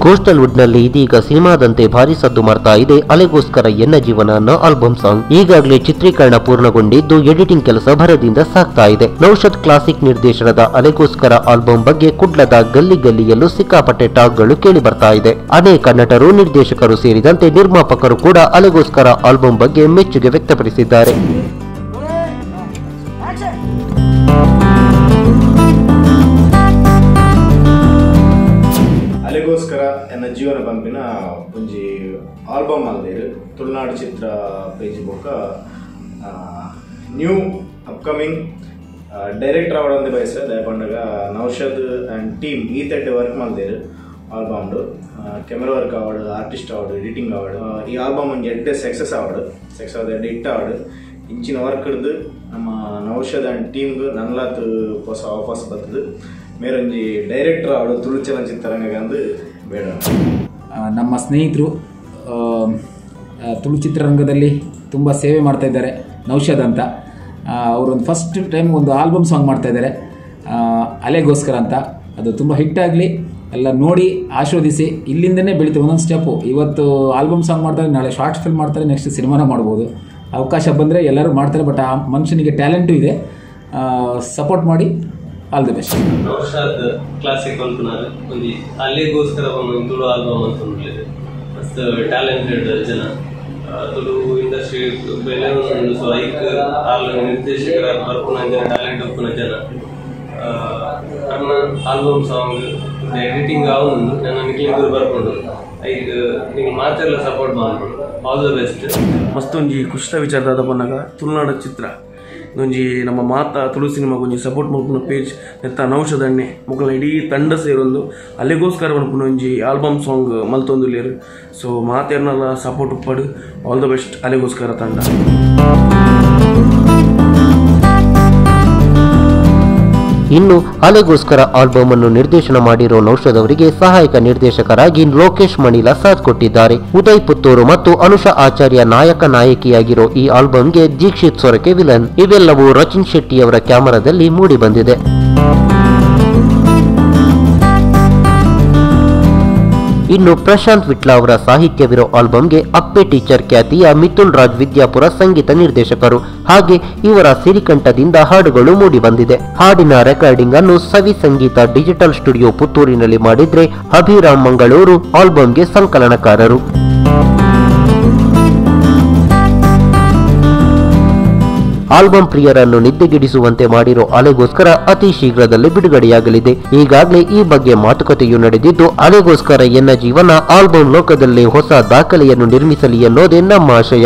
Coastal wood ನಲ್ಲಿ ಇದೀಗ ಸಿನಿಮಾದಂತೆ ಭಾರಿ ಸದ್ದು ಮಾಡ್ತಾ ಇದೆ ಅಲೆಗೋಸ್ಕರ ಎನ್ನ ಜೀವನ ಅನ್ನೋ ಆಲ್ಬಮ್ ಸಾಂಗ್. ಈಗಾಗಲೇ ಚಿತ್ರೀಕರಣ ಪೂರ್ಣಗೊಂಡಿದ್ದು ಎಡಿಟಿಂಗ್ ಕೆಲಸ ಭರದಿಂದ ಸಾಗ್ತಾ ಇದೆ. ನೌಷದ್ ಕ್ಲಾಸಿಕ್ ನಿರ್ದೇಶನದ ಅಲೆಗೋಸ್ಕರ ಆಲ್ಬಮ್ ಬಗ್ಗೆ ಕುಡ್ಲದ ಗಲ್ಲಿ ಗಲ್ಲಿಯಲ್ಲೂ ಸಿಕ್ಕಾಪಟ್ಟೆ ಟಾಕ್ಗಳು ಕೇಳಿ ಬರ್ತಾ ಇದೆ. ಅನೇಕ ನಟರು, ನಿರ್ದೇಶಕರು ಸೇರಿದಂತೆ ನಿರ್ಮಾಪಕರು ಕೂಡ ಅಲೆಗೋಸ್ಕರ ಆಲ್ಬಮ್ ಬಗ್ಗೆ ಮೆಚ್ಚುಗೆ ವ್ಯಕ್ತಪಡಿಸಿದ್ದಾರೆ. ಅಲೆಗೋಸ್ಕರ ಎನ್ನ ಜೀವನ ಪಂಪಿನ ಒಂಜಿ ಆಲ್ಬಮ್ ಅಲ್ದೇರು ತುಳುನಾಡು ಚಿತ್ರ ಪೇಜ್ ಬೊಕ್ಕ ನ್ಯೂ ಅಪ್ಕಮಿಂಗ್ ಡೈರೆಕ್ಟರ್ ಅವಡಂದು ಬಯಸ ದಯಪಂಡಗ ನೌಷದ್ ಆ್ಯಂಡ್ ಟೀಮ್ ಈ ತಡ್ಡೆ ವರ್ಕ್ ಮಲ್ದೇರು ಆಲ್ಬಮ್ಡು. ಕೆಮೆರಾ ವರ್ಕ್ ಆವಡು, ಆರ್ಟಿಸ್ಟ್ ಆವಡು, ಎಡಿಟಿಂಗ್ ಆವಡು. ಈ ಆಲ್ಬಮ್ ಒಂಜಿ ಎಡ್ಡೆ ಸಕ್ಸಸ್ ಆವಡು, ಸಕ್ಸಸ್ ಆದ ಎಡ್ಡೆ ಹಿಟ್ ಆವಡು. ಇಂಚಿನ ವರ್ಕ್ ಹಿಡ್ದು ನಮ್ಮ ನೌಷದ್ ಆ್ಯಂಡ್ ಟೀಮ್ಗೆ ನನ್ಲಾತ್ ಹೊಸ ಆಫರ್ಸ್ ಬರ್ತದೆ. ಮೇರೊಂಜಿ ಡೈರೆಕ್ಟರ್ ಅವಳು ತುಳು ಚಲನಚಿತ್ರರಂಗ ಅಂದು ಬೇಡ. ನಮ್ಮ ಸ್ನೇಹಿತರು ತುಳು ಚಿತ್ರರಂಗದಲ್ಲಿ ತುಂಬ ಸೇವೆ ಮಾಡ್ತಾಯಿದ್ದಾರೆ, ನೌಷದ್ ಅಂತ. ಅವರೊಂದು ಫಸ್ಟ್ ಟೈಮ್ ಒಂದು ಆಲ್ಬಮ್ ಸಾಂಗ್ ಮಾಡ್ತಾಯಿದ್ದಾರೆ ಅಲೆಗೋಸ್ಕರ ಅಂತ. ಅದು ತುಂಬ ಹಿಟ್ಟಾಗಲಿ, ಎಲ್ಲ ನೋಡಿ ಆಶೀರ್ವದಿಸಿ. ಇಲ್ಲಿಂದನೇ ಬೆಳೀತೀವಿ ಒಂದೊಂದು ಸ್ಟೆಪ್ಪು. ಇವತ್ತು ಆಲ್ಬಮ್ ಸಾಂಗ್ ಮಾಡ್ತಾರೆ, ನಾಳೆ ಶಾರ್ಟ್ ಫಿಲ್ಮ್ ಮಾಡ್ತಾರೆ, ನೆಕ್ಸ್ಟ್ ಸಿನಿಮಾನ ಮಾಡ್ಬೋದು. ಅವಕಾಶ ಬಂದರೆ ಎಲ್ಲರೂ ಮಾಡ್ತಾರೆ. ಬಟ್ ಆ ಮನುಷ್ಯನಿಗೆ ಟ್ಯಾಲೆಂಟು ಇದೆ, ಸಪೋರ್ಟ್ ಮಾಡಿ. All the best. Naushad classic ಅನ್ಪುನಾರ್ ಒಂಜಿ ಅಲೆಗೋಸ್ಕರ ಒಂದು ತುಳು ಆಲ್ಬಮ್ ಅಂತ ಉಂಡ್ಲಿದೆ. ಮಸ್ತ್ ಟ್ಯಾಲೆಂಟೆಡ್ ಜನ ತುಳು ಇಂಡಸ್ಟ್ರಿ ಬೆಲೆ ಉಂಡು. ಸೊ ಐಕ್ ಆಲ್ ನಿರ್ದೇಶಕರ ಬರ್ಪುನ ಜನ, ಟ್ಯಾಲೆಂಟ್ ಉಪ್ಪುನ ಜನ. ಅರ್ನ ಆಲ್ಬಮ್ ಸಾಂಗ್ ಎಡಿಟಿಂಗ್ ಆವೊಂದು ನನ್ನ ನಿಕ್ಲಿಂಗೂರು ಬರ್ಕೊಂಡು ಐಕ್ ನಿಂಗೆ ಮಾತೆಲ್ಲ ಸಪೋರ್ಟ್ ಮಾಡ್ಕೊಂಡು ಆಲ್ the best. ಮಸ್ತ್ ಒಂಜಿ ಖುಷಿತ ವಿಚಾರದಾದ ಪನ್ನಗ ತುಳುನಾಡ ಚಿತ್ರ ಒಂಜಿ ನಮ್ಮ ಮಾತಾ ತುಳು ಸಿನಿಮಾಗೆ ಒಂಜಿ ಸಪೋರ್ಟ್ ಮಲ್ಪುನ ಪೇಜ್ ನೆತ್ತ ನೌಷದ್ ಅಣ್ಣೆ ಮೊಕಲ್ನ ಇಡೀ ತಂಡ ಸೇರೊಂದು ಅಲೆಗೋಸ್ಕರ ಪನ್ಪುನ ಒಂಜಿ ಆಲ್ಬಮ್ ಸಾಂಗ್ ಮಲ್ತೊಂದುಲ್ಲೆರ್. ಸೊ ಮಾತೆರ್ನಲ ಸಪೋರ್ಟ್ ಉಪ್ಪಡು. ಆಲ್ the best ಅಲೆಗೋಸ್ಕರ ತಂಡ. ಇನ್ನು ಅಲೆಗೋಸ್ಕರ ಆಲ್ಬಮ್ ಅನ್ನು ನಿರ್ದೇಶನ ಮಾಡಿರೋ ನೌಷದ್ ಅವರಿಗೆ ಸಹಾಯಕ ನಿರ್ದೇಶಕರಾಗಿ ಲೋಕೇಶ್ ಮಣಿಲ ಸಾಥ್ ಕೊಟ್ಟಿದ್ದಾರೆ. ಉದಯ್ ಪುತ್ತೂರು ಮತ್ತು ಅನುಷಾ ಆಚಾರ್ಯ ನಾಯಕ ನಾಯಕಿಯಾಗಿರೋ ಈ ಆಲ್ಬಂಗೆ ದೀಕ್ಷಿತ್ ಸೊರಕೆ ವಿಲನ್. ಇವೆಲ್ಲವೂ ರಚಿನ್ ಶೆಟ್ಟಿ ಅವರ ಕ್ಯಾಮರಾದಲ್ಲಿ ಮೂಡಿಬಂದಿದೆ. ಇನ್ನು ಪ್ರಶಾಂತ್ ವಿಟ್ಲ ಅವರ ಸಾಹಿತ್ಯವಿರೋ ಆಲ್ಬಂಗೆ ಅಪ್ಪೆ ಟೀಚರ್ ಖ್ಯಾತಿಯ ಮಿಥುನ್ ರಾಜ್ ವಿದ್ಯಾಪುರ ಸಂಗೀತ ನಿರ್ದೇಶಕರು. ಹಾಗೆ ಇವರ ಸಿರಿಕಂಠದಿಂದ ಹಾಡುಗಳು ಮೂಡಿಬಂದಿದೆ. ಹಾಡಿನ ರೆಕಾರ್ಡಿಂಗ್ ಅನ್ನು ಸವಿ ಸಂಗೀತ ಡಿಜಿಟಲ್ ಸ್ಟುಡಿಯೋ ಪುತ್ತೂರಿನಲ್ಲಿ ಮಾಡಿದ್ರೆ ಅಭಿರಾಮ್ ಮಂಗಳೂರು ಆಲ್ಬಂಗೆ ಸಂಕಲನಕಾರರು. ಆಲ್ಬಮ್ ಪ್ರಿಯರನ್ನು ನಿದ್ದೆಗಿಡಿಸುವಂತೆ ಮಾಡಿರೋ ಅಲೆಗೋಸ್ಕರ ಅತಿ ಶೀಘ್ರದಲ್ಲೇ ಬಿಡುಗಡೆಯಾಗಲಿದೆ. ಈಗಾಗಲೇ ಈ ಬಗ್ಗೆ ಮಾತುಕತೆಯು ನಡೆದಿದ್ದು, ಅಲೆಗೋಸ್ಕರ ಎನ್ನ ಜೀವನ ಆಲ್ಬಮ್ ಲೋಕದಲ್ಲೇ ಹೊಸ ದಾಖಲೆಯನ್ನು ನಿರ್ಮಿಸಲಿ ಎನ್ನೋದೇ ನಮ್ಮ ಆಶಯ.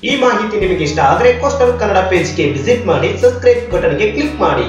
ಈ ಮಾಹಿತಿ ನಿಮಗೆ ಇಷ್ಟ ಆದರೆ ಕೋಸ್ಟಲ್ ಕನ್ನಡ ಪೇಜ್ಗೆ ವಿಸಿಟ್ ಮಾಡಿ, ಸಬ್ಸ್ಕ್ರೈಬ್ ಬಟನ್ಗೆ ಕ್ಲಿಕ್ ಮಾಡಿ.